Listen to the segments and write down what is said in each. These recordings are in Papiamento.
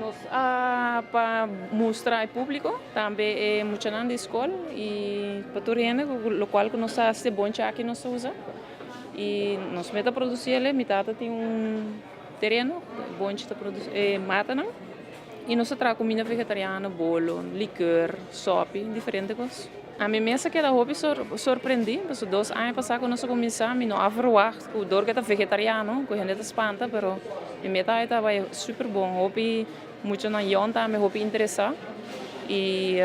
Nos a pa mustra e publico, tambe e muchanan di scol y pa tur hende, locual cu nos a haci bonchi aki nos ta usa. Y nos mes ta produci el, mi tata tin un tereno, bonchi ta produci, e matanan. Y nos ta traha cuminda vegetariano, bolo, liqueur, sopi, diferente cos. Ami mes a keda hopi sorprendí, pasobra 2 aña pasá ku nos a kuminsá, mi no a verwacht ku dor ku ta vegetariano, ku hende ta spanta, pero mi meta ta bai super bon, hopi muchanan yòn tambe hopi interesá. I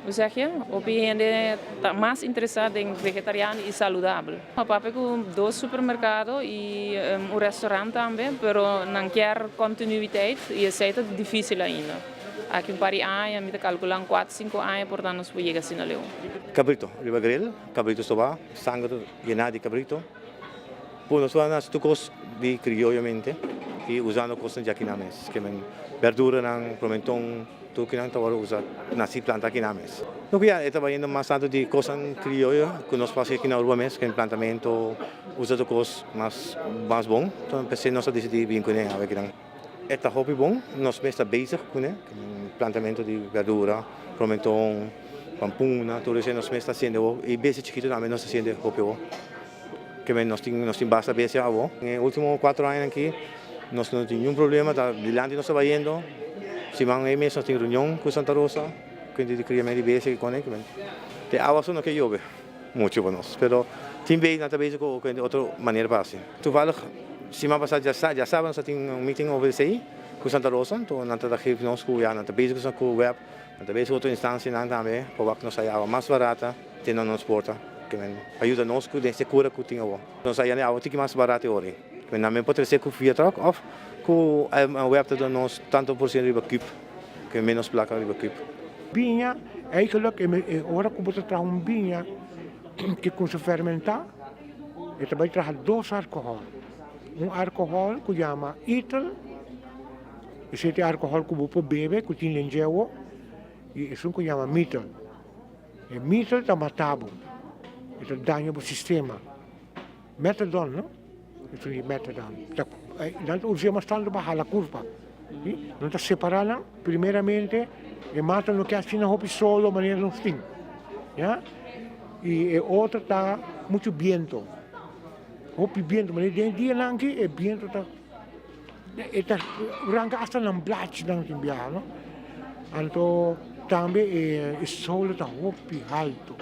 hoe zeg je? Hopi hende ta mas interesá den vegetariano i saludabel. Mi papia ku dos supermerkado i un restaurant tambe, pero nan kier continuïteit i esei ta difísil ainda. Aki un par di aña, mi ta kalkulá 4, 5 aña, por tanto nos por yega asina leu. Cabrito, riba grill, cabrito stobá, sanger yená di cabrito. Bueno, nos ta hasi kos di criollamente i usando kos di aki na mes. Ke men berduranan, pimentòn, tur ku nan ta usa nasi planta aki na mes. No ku ya, ta bayendo mas tantu di kos criollo, ku nos ta hasi aki na Aruba mes, ku plantamentu, usa kos mas bon. Anto, p'esei nos a disidí bin kuné, aki nan. Ta hopi bon, nos mes ta bezig kuné, plantamentu di berdura, pimentòn, pampuna, tur esei nos mes ta hasiendo i bestia chikitu tambe nos ta hasiendo hopi bon. Ke men nos tin basta bestia awor. E último 4 aña aki nos no tin ningun problema, ta dilanti nos ta bayendo. Siman ei mes nos tin reunion ku Santa Rosa, ku di kriamentu di bestia kuné, ke men te awa so no ke yobe muchu pa nos. Pero tin bes nan ta bezig ku otro manera pa hasi. Toevallig siman pasá djasabra nos tin un meeting over esei ku Santa Rosa, anto nan ta geef nos ku ya nan ta bezig ku web, nan ta bezig ku otro instansianan tambe pa wak nos haya awa mas barata te na nos porta. Ke men ayuda nos ku den sekura ku tin awor. Nos haya awa tiki mas barata ora. Ke men nan por trese ku via truck of ku web ta duna nos tantu por siento riba kub, ke menos plaka riba kub. Biña, eigenlijk, ora ku bo ta traha un biña ku kuminsá fermentá, e ta bai traha dos alkohòl. Un alkohòl ku yama etil, esei ta e alkohòl ku bo por bebe, ku tin den djewo, i esun ku yama metil. E metil ta mata bo, e ta daña bo sistema. Methadone, no? Esun di methadone. Nan ta usa mas tantu pa hala kurpa. Nan ta separá nan, primeramente e mata no ke asina hopi solo manera nos tin. Ya? I e otro ta muchu biento. Hopi biento, manera den dianan aki e biento ta e ta ranka asta nan blachinan tin biaha, no? Anto tambe e solo ta hopi haltu.